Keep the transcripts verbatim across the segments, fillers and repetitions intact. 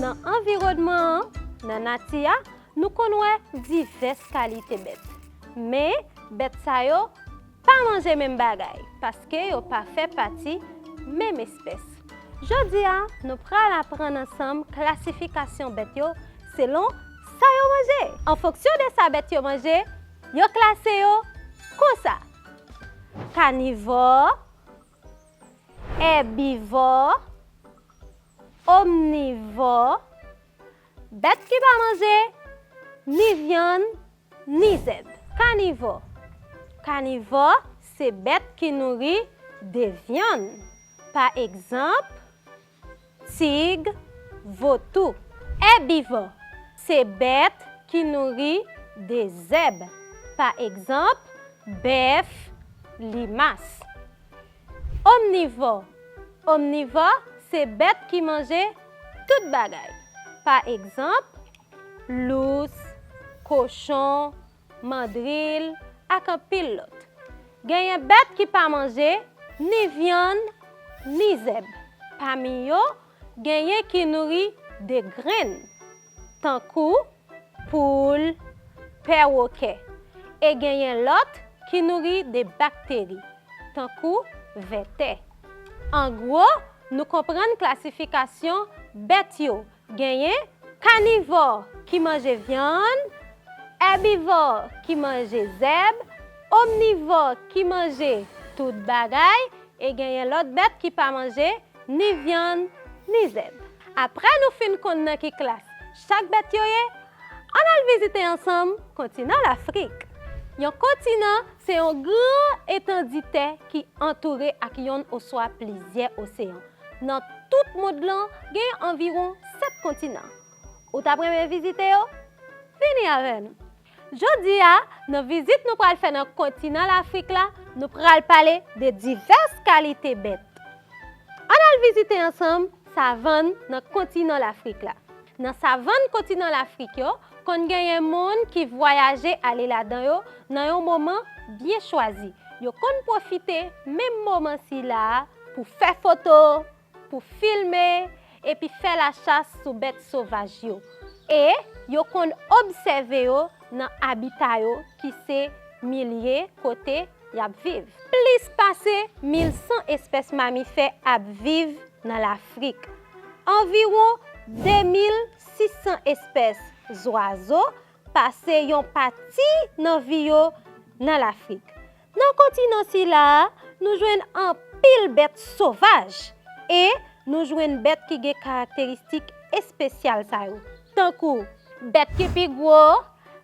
Nan anviwònman an, nan nati a, nou konn wè divès kalite bèt. Men, bèt sa yo pa manje menm bagay, paske yo pa fè pati menm espès. Jodi a, nou pral aprann ansanm klasifikasyon bèt yo selon sa yo manje. An fonksyon de sa bèt yo manje, yo klase yo konsa: kanivò, èbivò, omnivò, bèt ki pa manje ni vyann ni zèb. Kanivò. Kanivò se bèt ki nouri de vyann. Pa egzanp, tig, votou. Èbivò se bèt ki nouri de zèb. Pa egzanp, bèf, limas. Omnivò. Omnivò se bèt ki manje tout bagay. Pa egzanp, lous, kochon, mandril, ak anpil lòt. Genyen bèt ki pa manje ni vyann, ni zèb. Pami yo, genyen ki nouri de grenn, tankou poul, pèwokè, e genyen lòt ki nouri de bakteri, tankou vètè. An gwo, nou konprann klasifikasyon bèt yo. Genyen kanivò ki manje vyann, èbivò ki manje zèb, omnivò ki manje tout bagay, e genyen lòt bèt ki pa manje ni vyann, ni zèb. Apre nou fin konn nan ki klas chak bèt yo ye, ann al vizite ansanm kontinan Lafrik. Yon kontinan se yon gran etandi tè ki antoure ak yonn oswa plizyè oseyan. Nan tout mond lan, gen anviwon sèt kontinan. Ou t ap renmen vizite yo? Vini avè nou! Jodi a, nan vizit nou pral fè nan kontinan Lafrik la, nou pral pale de divès kalite bèt. Ann al vizite ansanm savann nan kontinan Lafrik la. Nan savann kontinan Lafrik yo, konn genyen moun ki vwayaje ale ladan yo nan yon moman byen chwazi. Yo konn pwofite menm moman sila a pou fè foto, pou filme, epi fè lachas sou bèt sovaj yo. E yo konn obsève yo nan abita yo, ki se milye kote y ap viv. Plis pase mil san espès mamifè ap viv nan Lafrik. Anviwon de mil sis san espès zwazo pase yon pati nan vi yo nan Lafrik. Nan kontinan sila a, nou jwenn anpil bèt sovaj e nou jwenn bèt ki gen karakteristik espesyal sa yo, tankou bèt ki pi gwo,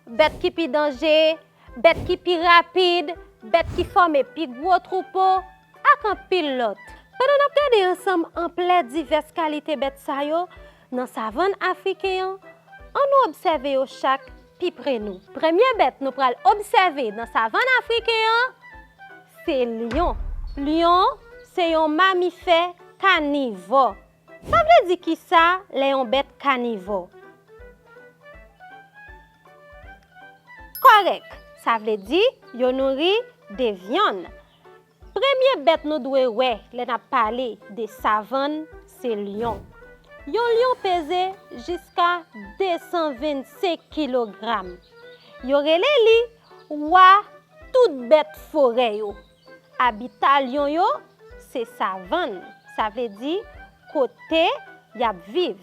bèt ki pi danje, bèt ki pi rapid, bèt ki fòme pi gwo twoupo, ak anpil lòt. Pandan n ap gade ansanm anplè divès kalite bèt sa yo nan savann afriken an, ann nou obsève yo chak pi pre nou. Premye bèt nou pral obsève nan savann afriken an, se lyon. Lyon se yon mamifè kanivò. Sa vle di kisa lè yon bèt kanivò? Kòrèk, sa vle di yo nouri de vyann. Premye bèt nou dwe wè lè n ap pale de savann se lyon. Yon lyon peze jiska de san vennsenk kilogram. Yo rele li wa tout bèt forè yo. Abita lyon yo se savann, sa vle di kote y ap viv.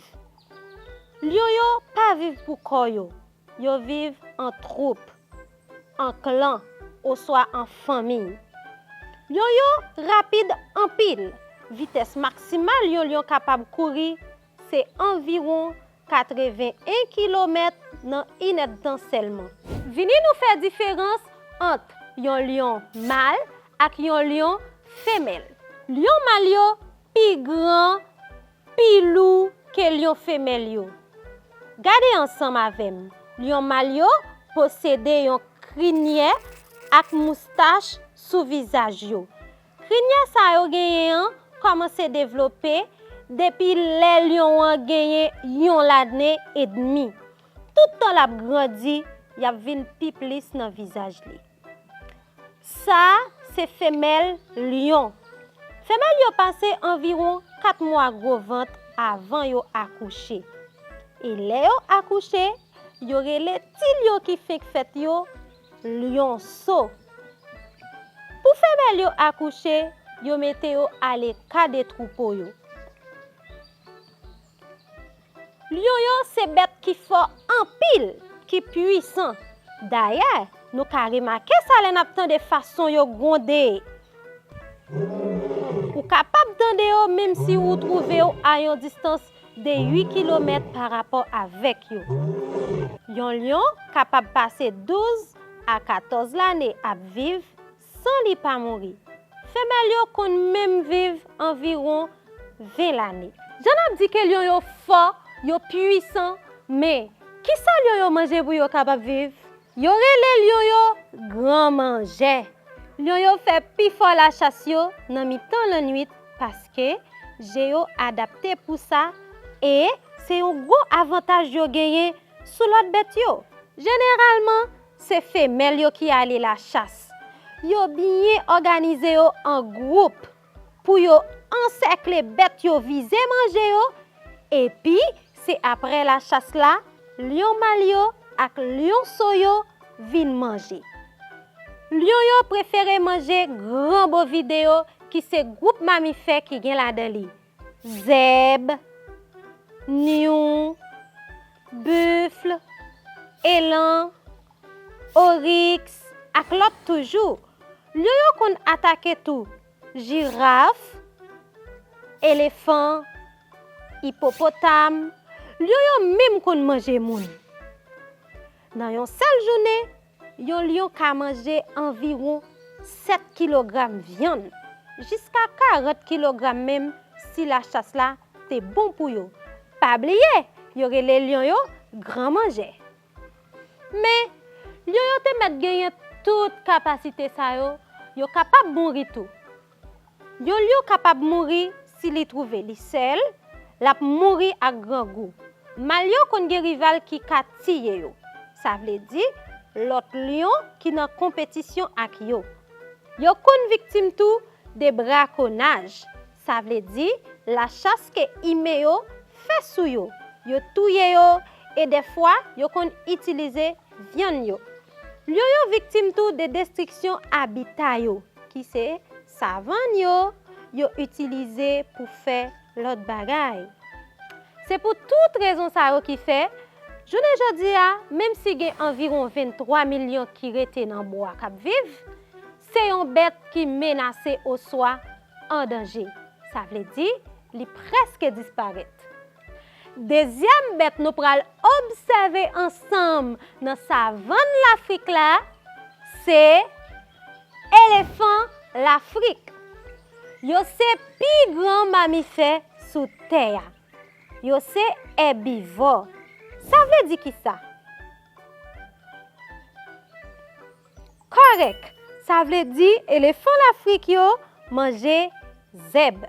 Lyon yo pa viv pou kò yo, yo viv an twoup, an klan, oswa an fanmi. Lyon yo rapid anpil. Vitès maksimal yon lyon kapab kouri se anviwon katreven en kilomèt nan inèdtan sèlman. Vini nou fè diferans ant yon lyon mal ak yon lyon femèl. Lyon mal yo pi gran, pi lou ke lyon femèl yo. Gade ansanm avè m. Lyon mal yo posede yon krinyè ak moustach sou vizaj yo. Krinyè sa yo genyen an kòmanse devlope depi lè lyon an genyen yon lane edmi. Toutan l ap grandi, y ap vin pi plis nan vizaj li. Sa a se femèl lyon. Femèl yo pase anviwon kat mwa gwo vant avan yo akouche. E lè yo akouche, yo rele ti lyon ki fenk fèt yo lyonso. Pou femèl yo akouche, yo mete yo aleka de twoupo yo. Lyon yo se bèt ki fò anpil, ki pwisan. Dayè, nou ka remake sa lè n ap tande fason yo gwonde. Ou kapab tande yo menm si ou twouve w a yon distans de uit kilomèt pa rapò avèk yo. Yon lyon kapab pase douz a katòz lane ap viv san li pa mouri. Femèl yo konn menm viv anviwon ven lane. Jan n ap di ke lyon yo fò, yo pwisan, men kisa lyon yo manje pou yo kapab viv? Yo rele lyon yo gran manjè. Lyon yo fè pifò lachas yo nan mitan lannwit paske je yo adapte pou sa e se yon gwo avantaj yo genyen sou lòt bèt yo. Jeneralman, se femèl yo ki ale lachas. Yo byen òganize yo an gwoup pou yo ansèkle bèt yo vize manje yo, epi se apre lachas la, lyon mal yo ak lyonso yo vin manje. Lyon yo prefere manje gran bovide yo ki se gwoup mamifè ki gen ladan li zèb, nyon, bif, elan, oriks ak lòt toujou. Lyon yo konn atake tou jiraf, elefan, ipopotam. Lyon yo menm konn manje moun. Nan yon sèl jounen, yon lyon ka manje anviwon sèt kilogram vyann, jiska karant kilogram menm si lachas la te bon pou yo. Pa bliye, yo rele lyon yo gran manjè. Men, lyon yo te mèt genyen tout kapasite sa yo, yo kapab mouri tou. Yon lyon kapab mouri si li twouve li sèl, l ap mouri ak grangou. Mal yo konn gen rival ki ka tiye yo. Sa vle di, lòt lyon ki nan konpetisyon ak yo. Yo konn viktim tou de brakonaj. Sa vle di, lachas ke imen yo fè sou yo. Yo touye yo e dèfwa yo konn itilize vyann yo. Lyon yo viktim tou de destriksyon abita yo, ki se savann yo, yo itilize pou fè lòt bagay. Se pou tout rezon sa yo ki fè, jounen jodi a, menm si gen anviwon venntwa mil lyon ki rete nan bwa k ap viv, se yon bèt ki menase oswa an danje. Sa vle di, li prèske disparèt. Dezyèm bèt nou pral obsève ansanm nan savann Lafrik la, se elefan Lafrik. Yo se pi gran mamifè sou tè a. Yo se èbivò. Sa vle di kisa? Kòrèk! Sa vle di elefan Lafrik yo manje zèb.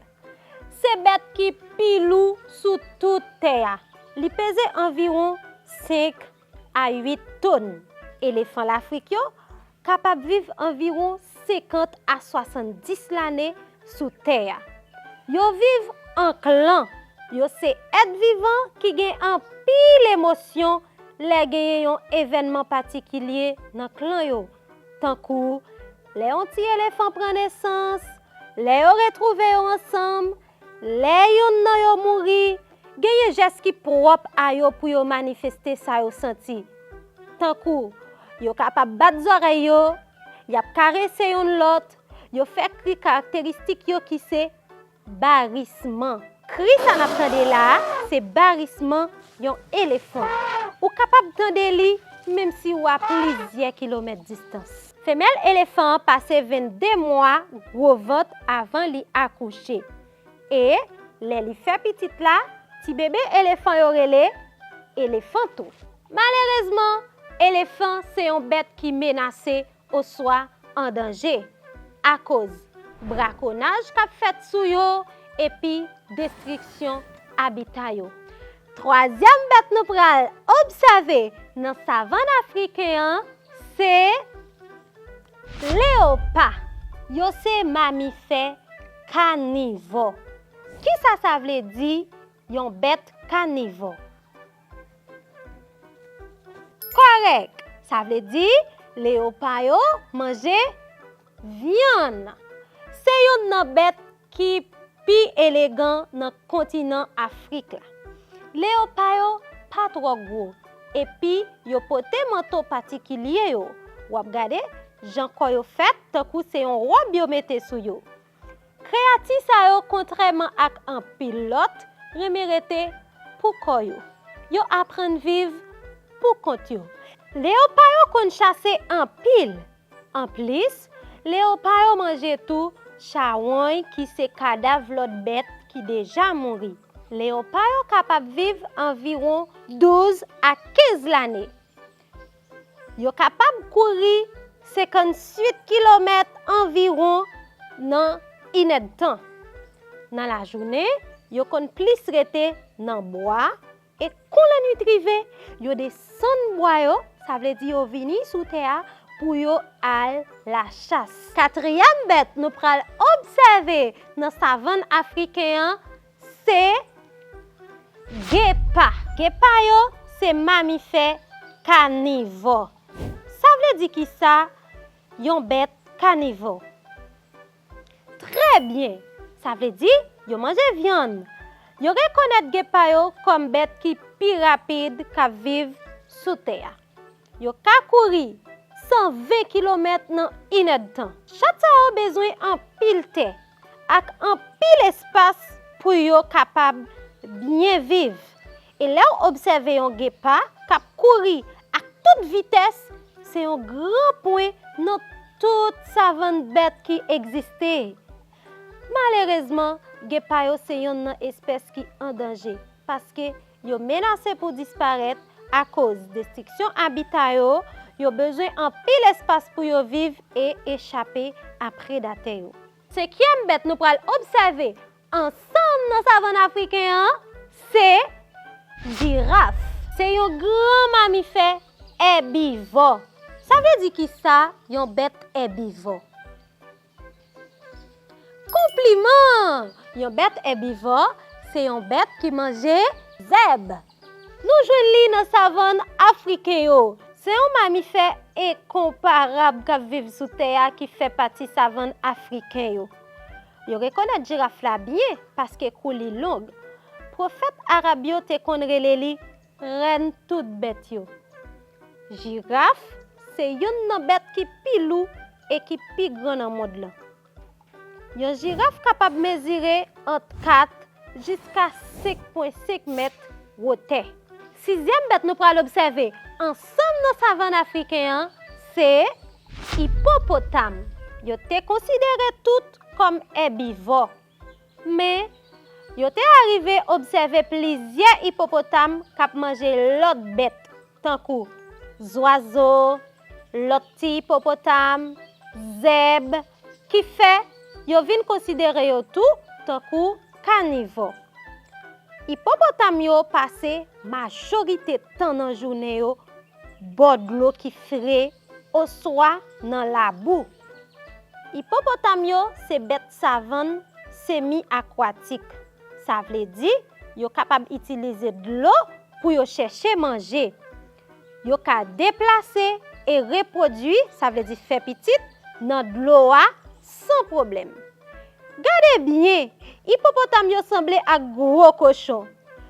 Se bèt ki pi lou sou tout tè a. Li peze anviwon senk a uit tonn. Elefan Lafrik yo kapab viv anviwon senkant a swasanndis lane sou tè a. Yo viv an klan. Yo se èt vivan ki gen anpil emosyon lè genyen yon evènman patikilye nan klan yo, tankou lè yon ti elefan pran nesans, lè yo retwouve yo ansanm, lè yonn nan yo mouri, genyen jès ki pwòp a yo pou yo manifeste sa yo santi. Tankou, yo kapab bat zòrèy yo, y ap karese yonn lòt, yo fè kri karakteristik yo ki se barisman. Kri sa n ap tande la a, se barisman yon elefan. Ou kapab tande li menm si w a plizyè kilomèt distans. Femèl elefan an pase vennde mwa gwo vant avan li akouche. E lè li fè pitit la, ti bebe elefan yo rele elefan tou. Malerezman, elefan se yon bèt ki menase oswa an danje akoz brakonaj k ap fèt sou yo epi destriksyon abita yo. Twazyèm bèt nou pral obsève nan savann afriken an se leyopa. Yo se mamifè kanivò. Kisa sa vle di, yon bèt kanivò? Kòrèk! Sa vle di, leyopa yo manje vyann. Se youn nan bèt ki pi elegan nan kontinan Afrik la. Leyopa yo pa twò gwo, epi yo pote manto patikilye yo. W ap gade jan kò yo fèt tankou se yon wòb yo mete sou yo. Kreyati sa yo, kontrèman ak anpil lòt, renmen rete pou kò yo. Yo aprann viv pou kont yo. Leyopa yo konn chase anpil. Anplis, leyopa yo manje tou chawony ki se kadav lòt bèt ki deja mouri. Leyopa yo kapab viv anviwon douz a kenz lane. Yo kapab kouri senkantuit kilomèt anviwon nan inèdtan. Nan lajounen, yo konn plis rete nan bwa e kon lannwit rive, yo desann bwa yo, sa vle di yo vini sou tè a pou yo al lachas. Katriyèm bèt nou pral obsève nan savann afriken an, se gepa. Gepa yo se mamifè kanivò. Sa vle di kisa yon bèt kanivò? Trè byen! Sa vle di yo manje vyann. Yo rekonèt gepa yo kòm bèt ki pi rapid k ap viv sou tè a. Yo ka kouri san ven kilomèt nan inèdtan. Chat sa yo bezwen anpil tè ak anpil espas pou yo kapab byen viv. E lè w obsève yon gepa k ap kouri ak tout vitès, se yon gran pwen nan tout savann bèt ki egziste. Malerezman, gepa yo se yonn nan espès ki an danje, paske yo menase pou disparèt akoz destriksyon abita yo, yo bezwen anpil espas pou yo viv e echape a predatè yo. Senkyèm bèt nou pral obsève ansanm nan savann afriken an, se jiraf. Se yon gran mamifè èbivò. Sa vle di kisa yon bèt èbivò? Konpliman! Yon bèt èbivò se yon bèt ki manje zèb. Nou jwenn li nan savann afriken yo. Se yon mamifè enkonparab k ap viv sou tè a ki fè pati savann afriken yo. Yo rekonèt jiraf la byen paske kou li long. Pwofèt arab yo te konn rele li rèn tout bèt yo. Jiraf se youn nan bèt ki pi lou e ki pi gran nan mond lan. Yon jiraf kapab mezire ant kat jiska senk pwen senk mèt wotè. Sizyèm bèt nou pral obsève ansanm nan savann afriken an se ipopotam. Yo te konsidere tout kòm èbivò. Men, yo te arive obsève plizyè ipopotam k ap manje lòt bèt, tankou zwazo, lòt ti ipopotam, zèb, ki fè yo vin konsidere yo tou tankou kanivò. Ipopotam yo pase majorite tan nan jounen yo bò dlo ki fre oswa nan labou. Ipopotam yo se bèt savann semi akwatik. Sa vle di, yo kapab itilize dlo pou yo chèche manje. Yo ka deplase e repwodui, sa vle di fè pitit, nan dlo a san pwoblèm. Gade byen, ipopotam yo sanble ak gwo kochon.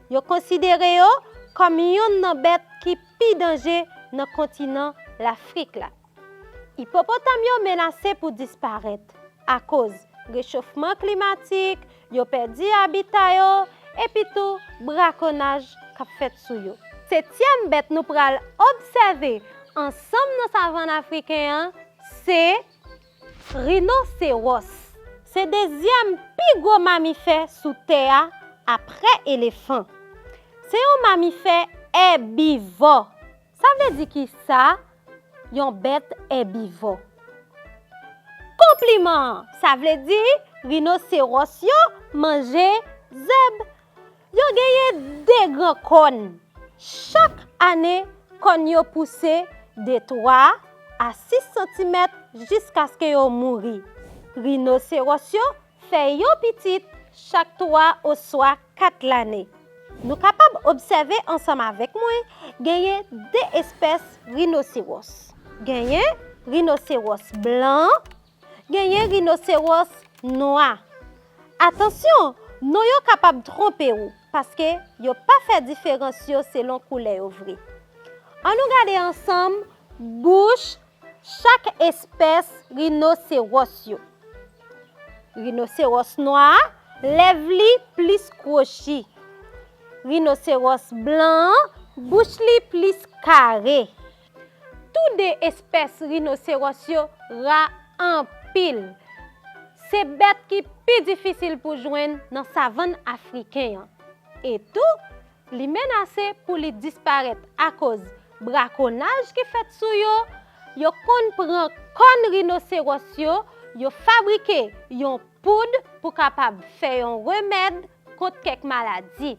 Yo konsidere yo kòm youn nan bèt ki pi danje nan kontinan Lafrik la. Ipopotam yo menase pou disparèt akoz rechofman klimatik, yo pèdi abita yo, epi tou brakonnaj k ap fèt sou yo. Setyèm bèt nou pral obsève ansanm nan savann afriken an, se rinowseros. Se dezyèm pi gwo mamifè sou tè a apre elefan. Se yon mamifè èbivò. Sa vle di kisa? Yon bèt èbivò. Konpliman! Sa vle di rinowseros yo manje zèb. Yo genyen de gran kòn. Chak ane, kòn yo pouse de twa a sis santimèt jiskaske yo mouri. Rinowseros yo fè yon pitit chak twa oswa kat lane. Nou kapab obsève ansanm avèk mwen, genyen de espès rinoseros. Genyen rinoseros blan, genyen rinoseros nwa. Atansyon, non yo kapab twonpe w, paske yo pa fè diferans yo selon koulè yo vre. Ann nou gade ansanm bouch chak espès rinoseros yo. Rinoseros nwa a, lèv li plis kwochi. Rinoseros blan an, bouch li plis kare. Tou de espès rinoseros yo ra anpil. Se bèt ki pi difisil pou jwenn nan savann afriken an. E tou, li menase pou li disparèt akoz brakonaj ki fèt sou yo. Yo konn pran kòn rinoseros yo, yo fabrike yon poud pou kapab fè yon remèd kont kèk maladi.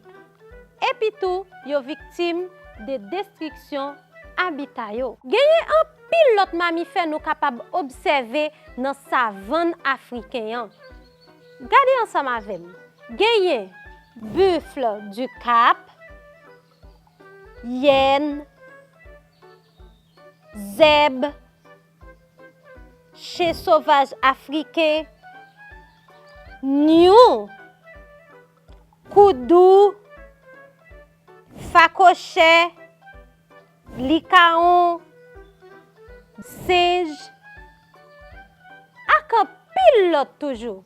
Epi tou, yo viktim de destriksyon abita yo. Genyen anpil lòt mamifè nou kapab obsève nan savann afriken an. Gade ansanm avè m. Genyen buffle du Cap, yèn, zèb, chen sovaj afriken, nyon, koudou, fakochè, likawon, senj, ak anpil lòt toujou.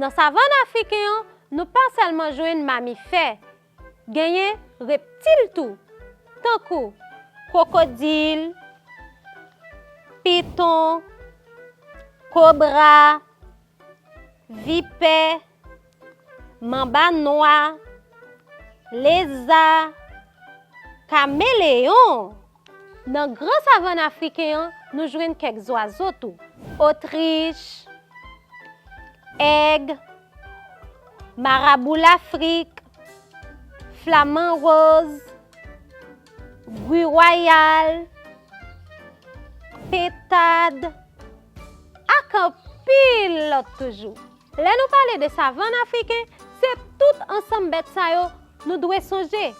Nan savann afriken an, nou pa sèlman jwenn mamifè, genyen reptil tou, tankou kwokodil, piton, kobra, vipè, manba nwa, leza, kameleyon. Nan gran savann afriken an, nou jwenn kèk zwazo tou, otrich, èg, marabou Lafrik, flaman woz, gwi wayal, pentad, ak anpil lòt toujou. Lè nou pale de savann afriken, se tout ansanm bèt sa yo nou dwe sonje.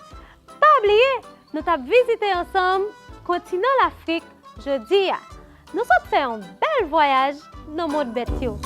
Pa bliye, nou t ap vizite ansanm kontinan Lafrik jodi a. Nou sot fè yon bèl vwayaj nan mond bèt yo.